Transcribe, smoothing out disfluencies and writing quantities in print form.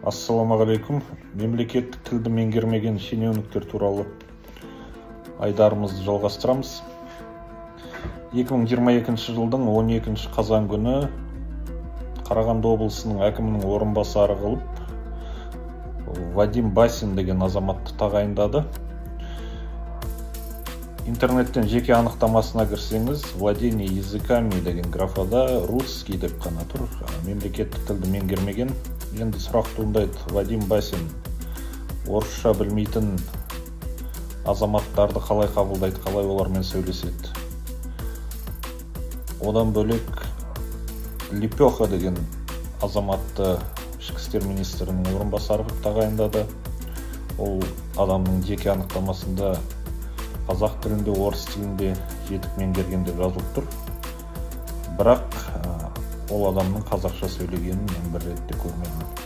Ассалаумағалейкум. Мемлекеттік тілді меңгермеген шенеуніктер туралы айдарымызды жалғастырамыз. 2022 жылдың 12 қазан күні Қарағанды облысының әкімінің орынбасары қылып Вадим Басин деген азаматты тағайындады. Интернеттен жеке анықтамасына кірсеңіз, «владение языками» деген графада «русский» деп қана тұр. Мемлекеттік тілді меңгермеген. Енді сұрақ туындайды: Вадим Басин орысша білмейтін азаматтарды қалай қабылдайды, қалай олармен сөйлеседі? Одан бөлек, Лепеха деген азаматты ішкі істер министрінің орынбасары қылып тағайындады. Ол адамның жеке анықтамасында қазақ тілінде, орыс тілінде жетік меңгерген деп жазылып тұр, бірақ ол адамның қазақша сөйлегенін мен бір рет те көрмедім.